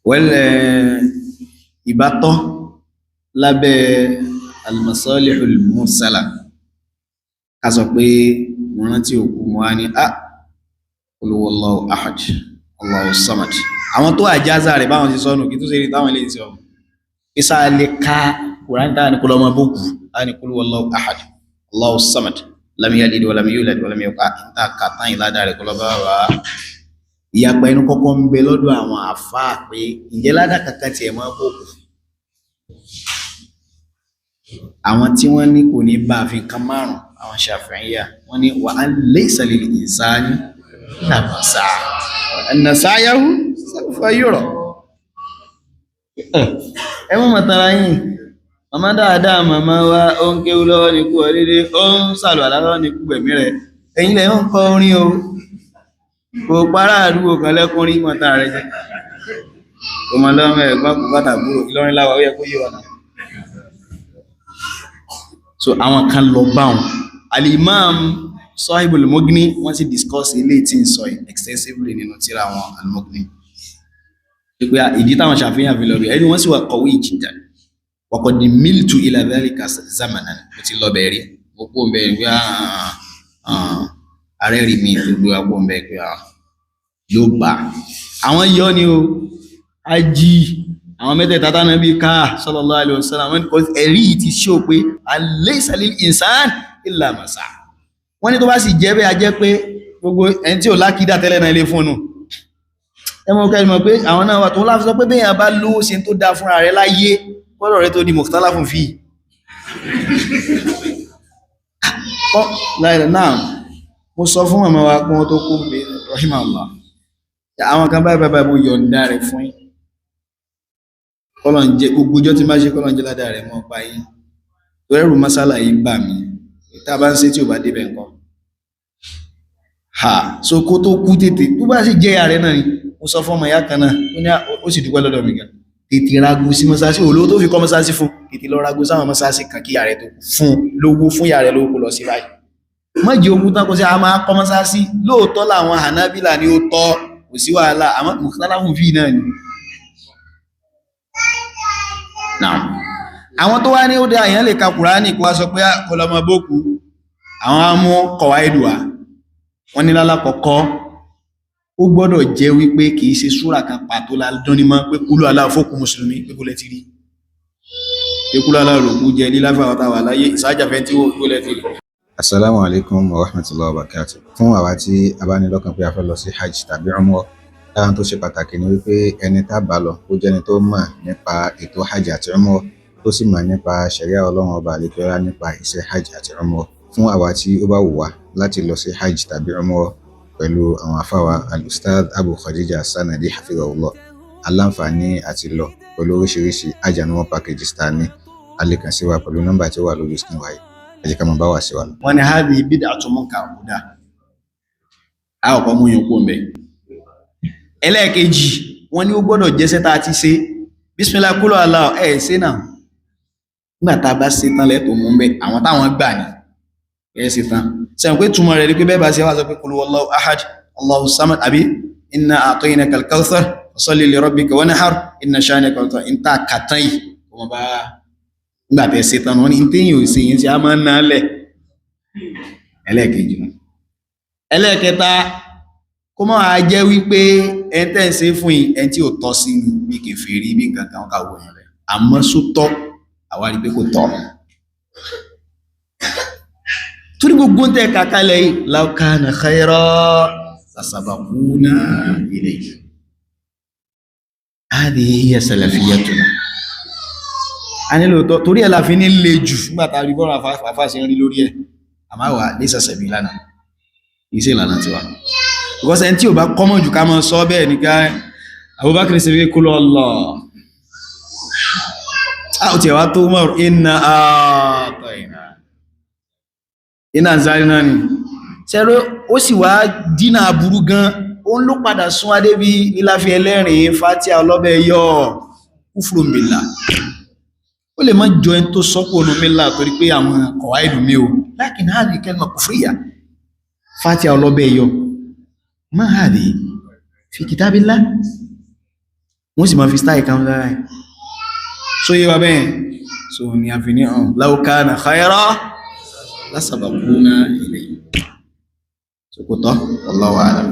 Well, ìbátọ́ lábẹ́ al-masalihul mursala, ká sọ pé mo rántí òkú, mo wá ní ah, qul huwallahu ahad, Allahu samad. Àwọn tó àjázà rẹ̀ báwọn ti sọnù kí tó ṣe rí táwọn ilé ìṣẹ́ ọmọ isa lè ká Kùránì táà ní kó lọ́mọ bókù táà ní qul huwallahu ahad, Allahu samad, lam yalid wa lam yulad wa lam yakun, ìta kàtán ìládà rẹ̀ kó lọ́ bá wà. Ìyapa ẹnu kọ́kọ́ ń bẹ lọ́dọ̀ àwọn àfáà pé ǹjẹ́ ládà kankan tiẹ̀ máa bókù. Àwọn tí wọ́n ní kò ní bá àfi nǹkan márùn-ún, àwọn Ṣàfi'íyà, wọ́n ní wa an laysa lil insani illa ma sa'a wa anna sa'yahu sawfa yura. Ẹ mọ̀ mọ̀tara yìí, màmá dáadáa, màmá wa ó ń kéwú lọ́wọ́ ní kú ọdídé, ó ń sàlùwàlá lọ́wọ́ ní kú gbẹ̀mí rẹ̀, ẹ̀yin lẹ̀ ń kọ orin o, kò pará àdúgbò kan lẹ́kùnrin mọ̀tara rẹ̀ jẹ́ kò mọ̀ lọ́mọ ẹ̀gbọ́n kò bàtà búrò. Ìlọrin láwa, ó yẹ kó yé wa náà. So àwọn kan lọ bá wọn, Al-Imam Sahibul Mughni, wọ́n sì discuss ilé tí ń sọ extensively nínú tírà wọn Al-Mughni, pé ìdí táwọn ṣàfihàn fi lọ rí ẹni wọ́n sì wà kọ̀wé ìjìjà waqad miltu ila dhalika zamanan. Mo ti lọ bẹ̀rí, mo kú bẹ́ẹ̀ pé ààrẹ rí mi tó gbé wa kú bẹ́ẹ̀ pé yóò bá àwọn yọ ni o ají àwọn mẹ́tẹ̀ẹ̀ta tánà bí ká sallallahu alaihi wasallam. Ẹ̀rí yìí ti ṣó pé laysa lil insan illa ma sa'a. Wọ́n ní tó bá sì jẹ́ bẹ́ẹ̀, a jẹ́ pé gbogbo ẹni tí ò lákìdá tẹ́lẹ̀ náà ilé fún un ẹmọ ọkọ̀ ẹmọ pé àwọn náà wà tó láfi sọ pé bẹ́yàn bá lówó ṣe tó dá fúnra rẹ̀ láyé, kọ́rọ̀ rẹ̀ tó di mọ̀tálá fún fi náà. Mo sọ fún màmá wa kún tó kú rahimahullah, àwọn kan báyìí báyìí, mo yọ̀ǹda rẹ̀ fún yín, kọ́lọ̀ ń jẹ́ gbogbo ọjọ́ tí má ṣe, kọ́lọ̀ ń jẹ́ ládàá rẹ̀ mọ́ pa yín, tó ẹrù masala yìí bà mí, tá a bá ń ṣe tí ò bá débẹ̀ nǹkan ha. So kó tó kú tètè, tó bá sì jẹ́ ààrẹ náà ni. Mo sọ fún ọmọ ìyá kan náà, ó ní ó sì dúpẹ́ lọ́dọ̀ mi gan. Tètè rago sí mọ́sáàsì, olówó tó fi kọ́ mọ́sáàsì fún, tètè lọ rago sáwọn mọ́sáàsì kan kí ààrẹ tó fún lówó, fún ìyá rẹ̀ lówó kó lọ sí báyìí. Má jẹ́ ogun tán kó sí a máa kọ́ mọ́sáàsì. Lóòótọ́ làwọn Hànábílà ni ó tọ́, kò sí wàhálà, àmọ́ mùsùlùmí fún fíì náà ni. Àwọn tó wá ní ó dé àyàn lè ka Kùránì kó wá sọ pé kọlọmọ bókú, àwọn á mú kọ̀wá ìdùà. Wọ́n ní lálákọ̀ọ́kọ́, ó gbọ́dọ̀ jẹ́ wípé kìí ṣe súrà kan pàtó ládún ní mọ́ pé kúlú aláàfókù mùsùlùmí, pé kúlẹ̀ ti rí pé kúlú aláàròkú jẹ líláfà àtàwà láyé ìsájàfẹ́ tí ó kúlẹ̀ ti rí. Assalamu alaikum wa rahmatullahi wa barakatuh. Fún àwa tí a bá ní lọ́kàn pé a fẹ́ lọ sí hajj tàbí umrah, lára tó ṣe pàtàkì ni wípé ẹni tá bá lọ, ó jẹ́ni tó mọ̀ nípa ètò hajj àti umrah, tó sì mọ̀ nípa ṣẹ̀ríà Ọlọ́run Ọba àlekèọlá nípa iṣẹ́ hajj àti umrah. Fún àwa tí ó bá wù wá láti lọ sí hajj tàbí umrah pẹ̀lú àwọn afáwa Al-Ustadh Abu Khadija Sanadi hafidhahullah, aláǹfààní àti lọ pẹ̀lú oríṣiríṣi hajj and umrah packages tá a ní. A lè kàn sí wa pẹ̀lú nọ́mbà tí ó wà lórí screen wa yìí. Ẹ jẹ́ ká máa bá wa sí wa lọ. Wọ́n ní hadhihi bid'atun munkar kódà a ọ̀pọ̀ mú yín kó mbẹ́. Ẹlẹ́ẹ̀kejì, wọ́n ní ó gbọ́dọ̀ jẹ́sẹ́ tá a ti ṣe bísímílà kúlọ̀ aláwọ̀ ẹ̀ ṣe náà. Nígbà tá a bá ṣe tán lẹ́tọ̀ọ́ mú mbẹ́, àwọn táwọn gbà ní ẹ̀ ṣe tán sẹ́wọ̀n pé túmọ̀ rẹ̀ ni pé bẹ́ẹ̀ bá ṣe wá sọ pé kul huwallahu ahad Allahu samad àbí inna a'tainaka al-kawthar fasalli li rabbika wanhar inna shani'aka huwal ń tà kàtán yìí kò mọ̀ bá nígbà tẹ́ ṣe tán. Wọ́n ní téèyàn ò ṣe yẹn ṣe á máa ń ná lẹ̀. Ẹlẹ́ẹ̀kejì náà. Ẹlẹ́ẹ̀kẹta, kó máa jẹ́ wípé ẹn tẹ́ ń ṣe fún yìí, ẹn tí ò tọ́ sí ni, bí kèfèrí bí nǹkan kan ká wọ̀ yẹn rẹ̀, àmọ́ só tọ́, àwa rí pé kò tọ́, torí gbogbo ń tẹ́ kàkálẹ̀ yìí, law kana khayra lasabaquna ilayhi. Hadhihi hiya salafiyyatuna. A nílò tọ́, torí ẹ̀ la fi ní le jù nígbà tá a rí bọ́rọ̀ àfáà ṣe ń rí lórí ẹ̀. Àmọ́ àwa laysa sabilana, iṣẹ́ ìlànà tiwa, because ẹni tí ò bá kọ́mọ̀ jù ká mọ́ sọ bẹ́ẹ̀ ní ká Abubakar ṣe fi kúlọ̀ lọ a ò tiẹ̀ wá tó Umar iná àtọ̀ iná zari náà ni ṣẹ́rọ, ó sì wá dínà aburú gan. Ó ń ló padà sún adé bí líláfi ẹlẹ́rìn fatia ọlọ́bẹ̀ yọ kúfùrùmìlà. Ó lè má jọ ẹni tó sọ́kù ọ̀nà mílà torí pé àwọn kọ̀wá ìlú mi ò lákìn náà kẹ́lìmọ̀ kúfùrìyà fatia ọlọ́bẹ̀ yọ. ما هذه في كتاب الله؟ Wọ́n sì máa fi style kan lára ẹ̀. So yé wa bẹ́ẹ̀, so ni a fi ní hàn law kana khayra lasabaquna ilayhi. So kò tọ́, wallahu a'lam.